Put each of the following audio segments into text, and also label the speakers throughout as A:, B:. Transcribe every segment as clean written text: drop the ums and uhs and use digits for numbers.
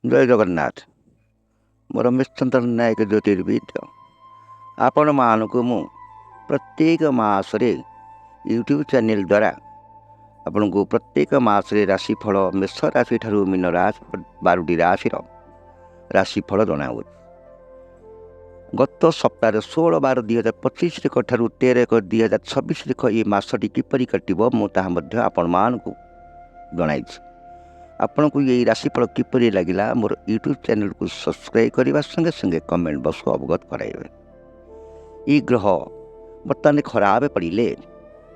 A: ଜୟ ଜଗନ୍ନାଥ। ମୁଁ ରମେଶ ଚନ୍ଦ୍ର ନାୟକ, ଜ୍ୟୋତିର୍ବିଦ। ଆପଣମାନଙ୍କୁ ମୁଁ ପ୍ରତ୍ୟେକ ମାସରେ ୟୁଟ୍ୟୁବ୍ ଚ୍ୟାନେଲ୍ ଦ୍ୱାରା ଆପଣଙ୍କୁ ପ୍ରତ୍ୟେକ ମାସରେ ରାଶିଫଳ, ମେଷ ରାଶି ଠାରୁ ମୀନ ରାଶି, 12ଟି ରାଶିର ରାଶିଫଳ ଜଣାଉଛି। ଗତ ସପ୍ତାହରେ 16/12/2025 ରେଖ ଠାରୁ 13/1/2026 ରେଖ ଏ ମାସଟି କିପରି କଟିବ, ମୁଁ ତାହା ମଧ୍ୟ ଆପଣମାନଙ୍କୁ ଜଣାଇଛି। ଆପଣଙ୍କୁ ଏଇ ରାଶିଫଳ କିପରି ଲାଗିଲା, ମୋର ୟୁଟ୍ୟୁବ୍ ଚ୍ୟାନେଲକୁ ସବସ୍କ୍ରାଇବ୍ କରିବା ସଙ୍ଗେ ସଙ୍ଗେ କମେଣ୍ଟ ବକ୍ସକୁ ଅବଗତ କରାଇବେ। ଏଇ ଗ୍ରହ ବର୍ତ୍ତମାନ ଖରାପ ପଡ଼ିଲେ,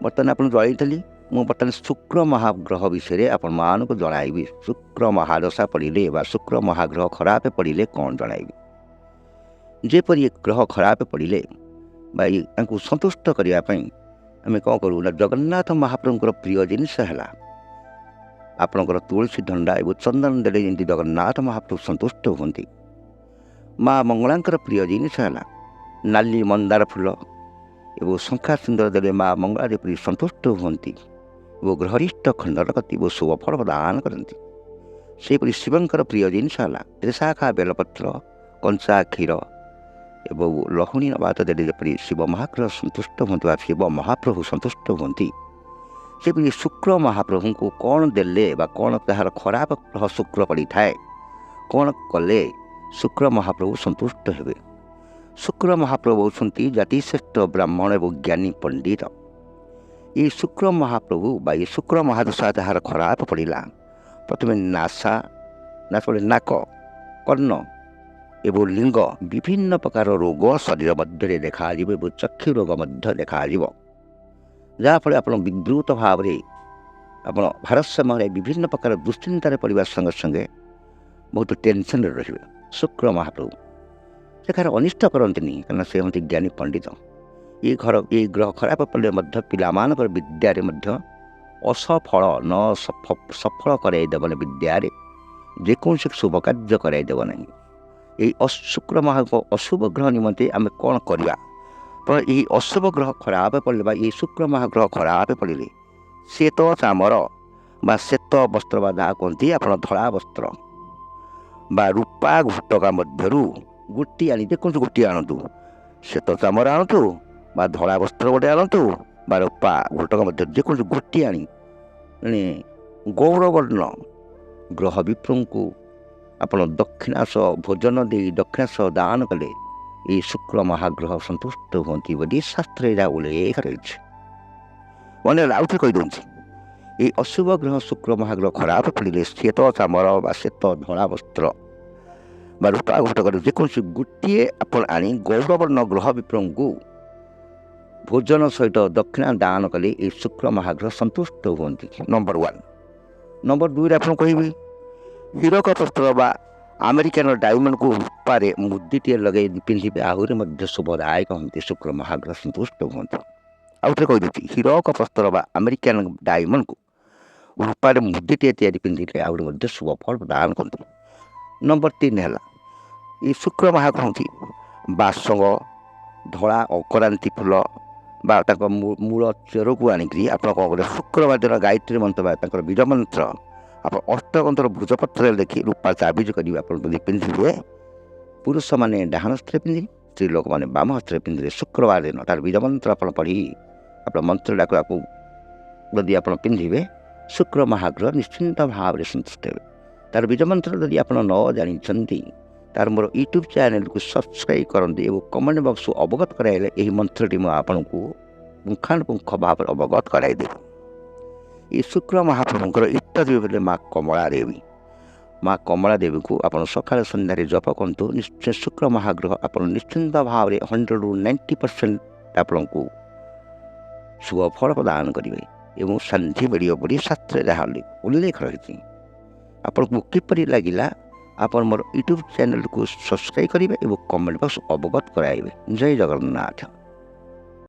A: ବର୍ତ୍ତମାନ ଆପଣ ଜଣାଇଥିଲି, ମୁଁ ବର୍ତ୍ତମାନ ଶୁକ୍ର ମହାଗ୍ରହ ବିଷୟରେ ଆପଣମାନଙ୍କୁ ଜଣାଇବି। ଶୁକ୍ର ମହାଦଶା ପଡ଼ିଲେ ବା ଶୁକ୍ର ମହାଗ୍ରହ ଖରାପ ପଡ଼ିଲେ କ'ଣ ଜଣାଇବି। ଯେପରି ଗ୍ରହ ଖରାପ ପଡ଼ିଲେ ବା ତାଙ୍କୁ ସନ୍ତୁଷ୍ଟ କରିବା ପାଇଁ ଆମେ କ'ଣ କରୁ ନା, ଜଗନ୍ନାଥ ମହାପ୍ରଭୁଙ୍କର ପ୍ରିୟ ଜିନିଷ ହେଲା ଆପଣଙ୍କର ତୁଳସୀ ଦଣ୍ଡା ଏବଂ ଚନ୍ଦନ ଦେଲେ ଯେମିତି ଜଗନ୍ନାଥ ମହାପ୍ରଭୁ ସନ୍ତୁଷ୍ଟ ହୁଅନ୍ତି। ମା ମଙ୍ଗଳାଙ୍କର ପ୍ରିୟ ଜିନିଷ ହେଲା ନାଲି ମନ୍ଦାର ଫୁଲ ଏବଂ ଶଙ୍ଖା ସିନ୍ଦୁର ଦେଲେ ମା ମଙ୍ଗଳା ଯେପରି ସନ୍ତୁଷ୍ଟ ହୁଅନ୍ତି ଏବଂ ଗ୍ରହରିଷ୍ଟ ଖଣ୍ଡନ କରନ୍ତି ଏବଂ ଶୁଭ ଫଳ ପ୍ରଦାନ କରନ୍ତି। ସେହିପରି ଶିବଙ୍କର ପ୍ରିୟ ଜିନିଷ ହେଲା ତ୍ରିଶାଖା ବେଲପତ୍ର, କଞ୍ଚା କ୍ଷୀର ଏବଂ ଲହୁଣୀ ନବାତ ଦେଲେ ଯେପରି ଶିବ ମହାଗ୍ରହ ସନ୍ତୁଷ୍ଟ ହୁଅନ୍ତି ବା ଶିବ ମହାପ୍ରଭୁ ସନ୍ତୁଷ୍ଟ ହୁଅନ୍ତି। ସେପରି ଶୁକ୍ର ମହାପ୍ରଭୁଙ୍କୁ କ'ଣ ଦେଲେ ବା କ'ଣ ତାହାର ଖରାପ ଗ୍ରହ ଶୁକ୍ର ପଡ଼ିଥାଏ, କ'ଣ କଲେ ଶୁକ୍ର ମହାପ୍ରଭୁ ସନ୍ତୁଷ୍ଟ ହେବେ? ଶୁକ୍ର ମହାପ୍ରଭୁ ହେଉଛନ୍ତି ଜାତିଶ୍ରେଷ୍ଠ ବ୍ରାହ୍ମଣ ଏବଂ ଜ୍ଞାନୀ ପଣ୍ଡିତ। ଏଇ ଶୁକ୍ର ମହାପ୍ରଭୁ ବା ଏ ଶୁକ୍ର ମହାଦଶା ଯାହାର ଖରାପ ପଡ଼ିଲା, ପ୍ରଥମେ ନାସା, ନାସ ନାକ, କର୍ଣ୍ଣ ଏବଂ ଲିଙ୍ଗ ବିଭିନ୍ନ ପ୍ରକାର ରୋଗ ଶରୀର ମଧ୍ୟରେ ଦେଖାଯିବ ଏବଂ ଚକ୍ଷୁ ରୋଗ ମଧ୍ୟ ଦେଖାଯିବ, ଯାହାଫଳରେ ଆପଣ ବିଦ୍ରୁତ ଭାବରେ ଆପଣ ଭାରସାମ୍ୟରେ ବିଭିନ୍ନ ପ୍ରକାର ଦୁଶ୍ଚିନ୍ତାରେ ପଡ଼ିବା ସଙ୍ଗେ ସଙ୍ଗେ ବହୁତ ଟେନସନ୍ରେ ରହିବେ। ଶୁକ୍ର ମହାପ୍ରଭୁ ସେ କାହାର ଅନିଷ୍ଟ କରନ୍ତିନି, କାରଣ ସେ ହୁଅନ୍ତି ଜ୍ଞାନୀ ପଣ୍ଡିତ। ଏ ଘର ଏ ଗ୍ରହ ଖରାପ ପଡ଼ିଲେ ମଧ୍ୟ ପିଲାମାନଙ୍କର ବିଦ୍ୟାରେ ମଧ୍ୟ ଅସଫଳ ନ ସଫଳ କରାଇ ଦେବନି, ବିଦ୍ୟାରେ ଯେକୌଣସି ଶୁଭ କାର୍ଯ୍ୟ କରାଇ ଦେବ ନାହିଁ। ଏଇ ଶୁକ୍ର ମହା ଅଶୁଭ ଗ୍ରହ ନିମନ୍ତେ ଆମେ କ'ଣ କରିବା? ତ ଏହି ଅଶୁଭ ଗ୍ରହ ଖରାପ ପଡ଼ିଲେ ବା ଏହି ଶୁକ୍ର ମହାଗ୍ରହ ଖରାପ ପଡ଼ିଲେ ଶ୍ଵେତ ଚାମର ବା ଶ୍ଵେତ ବସ୍ତ୍ର ବା ଯାହା କୁହନ୍ତି ଆପଣ ଧଳା ବସ୍ତ୍ର ବା ରୂପା ଘୋଟକା ମଧ୍ୟରୁ ଗୋଟିଏ ଆଣି, ଯେକୌଣସି ଗୋଟିଏ ଆଣନ୍ତୁ, ଶ୍ଵେତ ଚାମର ଆଣନ୍ତୁ ବା ଧଳା ବସ୍ତ୍ର ଗୋଟେ ଆଣନ୍ତୁ ବା ରୂପା ଘୋଟକା ମଧ୍ୟରୁ ଯେକୌଣସି ଗୋଟିଏ ଆଣି ଗୌରବର୍ଣ୍ଣ ଗ୍ରହ ବିପ୍ରଙ୍କୁ ଆପଣ ଦକ୍ଷିଣା ସହ ଭୋଜନ ଦେଇ ଦକ୍ଷିଣା ସହ ଦାନ କଲେ ଏହି ଶୁକ୍ର ମହାଗ୍ରହ ସନ୍ତୁଷ୍ଟ ହୁଅନ୍ତି ବୋଲି ଶାସ୍ତ୍ରରେ ଏହା ଉଲ୍ଲେଖ ରହିଛି। ମନେ ଆଉଥରେ କହିଦେଉଛି, ଏହି ଅଶୁଭ ଗ୍ରହ ଶୁକ୍ର ମହାଗ୍ରହ ଖରାପ ପଡ଼ିଲେ ଶ୍ଵେତ ଚାମର ବା ଶ୍ଵେତ ଧଳା ବସ୍ତ୍ର ବା ରୂପା ଘଟକରେ ଯେକୌଣସି ଗୋଟିଏ ଆପଣ ଆଣି ଗୌରବର୍ଣ୍ଣ ଗ୍ରହ ବିପ୍ରଙ୍କୁ ଭୋଜନ ସହିତ ଦକ୍ଷିଣା ଦାନ କଲେ ଏହି ଶୁକ୍ର ମହାଗ୍ରହ ସନ୍ତୁଷ୍ଟ ହୁଅନ୍ତି। ନମ୍ବର 1। ନମ୍ବର 2ରେ ଆପଣ କହିବି, ହୀରକ ବସ୍ତ୍ର ବା ଆମେରିକାନ ଡାଇମଣ୍ଡକୁ ରୂପାରେ ମୁଦିଟିଏ ଲଗାଇ ପିନ୍ଧିବେ, ଆହୁରି ମଧ୍ୟ ଶୁଭଦାୟକ ହୁଅନ୍ତି, ଶୁକ୍ର ମହାଗ୍ରହ ସନ୍ତୁଷ୍ଟ ହୁଅନ୍ତି। ଆଉ ଥରେ କହିଦେଉଛି, ହୀରକ ବସ୍ତ୍ର ବା ଆମେରିକାନ ଡାଇମଣ୍ଡକୁ ରୂପାରେ ମୁଦିଟିଏ ତିଆରି ପିନ୍ଧିଲେ ଆହୁରି ମଧ୍ୟ ଶୁଭ ଫଳ ପ୍ରଦାନ କରନ୍ତି। ନମ୍ବର 3 ହେଲା, ଏଇ ଶୁକ୍ର ମହାଗ୍ରହ ହେଉଛି ବାସଙ୍ଗ, ଧଳା ଅକରାନ୍ତି ଫୁଲ ବା ତାଙ୍କ ମୂଳ ଚେରକୁ ଆଣିକରି ଆପଣ କ'ଣ କରିବେ, ଶୁକ୍ରବାର ଦିନ ଗାୟତ୍ରୀ ମନ୍ତ୍ର ବା ତାଙ୍କର ବୀଜ ମନ୍ତ୍ର ଆପଣ ଅଷ୍ଟଗନ୍ଧର ଭୁଜପତ୍ରରେ ଲେଖି ରୂପା ତାବିଜ କରିବେ। ଆପଣ ଯଦି ପିନ୍ଧିବେ, ପୁରୁଷମାନେ ଡାହାଣ ହସ୍ତରେ ପିନ୍ଧିବେ, ସ୍ତ୍ରୀ ଲୋକମାନେ ବାମ ହସ୍ତରେ ପିନ୍ଧିବେ। ଶୁକ୍ରବାର ଦିନ ତାର ବୀଜ ମନ୍ତ୍ର ଆପଣ ପଢ଼ି ଆପଣ ମନ୍ତ୍ରଟାକୁ ଆକୁ ଯଦି ଆପଣ ପିନ୍ଧିବେ, ଶୁକ୍ର ମହାଗ୍ରହ ନିଶ୍ଚିନ୍ତ ଭାବରେ ସନ୍ତୁଷ୍ଟ ହେବେ। ତାର ବୀଜ ମନ୍ତ୍ର ଯଦି ଆପଣ ନ ଜାଣିଛନ୍ତି, ତାର ମୋର ୟୁଟ୍ୟୁବ୍ ଚ୍ୟାନେଲକୁ ସବସ୍କ୍ରାଇବ୍ କରନ୍ତୁ ଏବଂ କମେଣ୍ଟ ବକ୍ସକୁ ଅବଗତ କରାଇଲେ ଏହି ମନ୍ତ୍ରଟି ମୁଁ ଆପଣଙ୍କୁ ପୁଙ୍ଖାନୁପୁଙ୍ଖ ଭାବରେ ଅବଗତ କରାଇଦେବି। ଏ ଶୁକ୍ର ମହାପ୍ରଭୁଙ୍କର ଇଷ୍ଟ ଦେବୀ ହେଲେ ମା କମଳା ଦେବୀ। ମା କମଳା ଦେବୀଙ୍କୁ ଆପଣ ସକାଳେ ସନ୍ଧ୍ୟାରେ ଜପ କରନ୍ତୁ, ନିଶ୍ଚୟ ଶୁକ୍ର ମହାଗ୍ରହ ଆପଣ ନିଶ୍ଚିନ୍ତ ଭାବରେ 100ରୁ 90% ଆପଣଙ୍କୁ ଶୁଭ ଫଳ ପ୍ରଦାନ କରିବେ ଏବଂ ଶାନ୍ତି ମିଳିବ ବୋଲି ଶାସ୍ତ୍ରରେ ଯାହା ଉଲ୍ଲେଖ ରହିଛି। ଆପଣଙ୍କୁ କିପରି ଲାଗିଲା, ଆପଣ ମୋର ୟୁଟ୍ୟୁବ୍ ଚ୍ୟାନେଲକୁ ସବସ୍କ୍ରାଇବ୍ କରିବେ ଏବଂ କମେଣ୍ଟ ବକ୍ସ ଅବଗତ କରାଇବେ। ଜୟ ଜଗନ୍ନାଥ।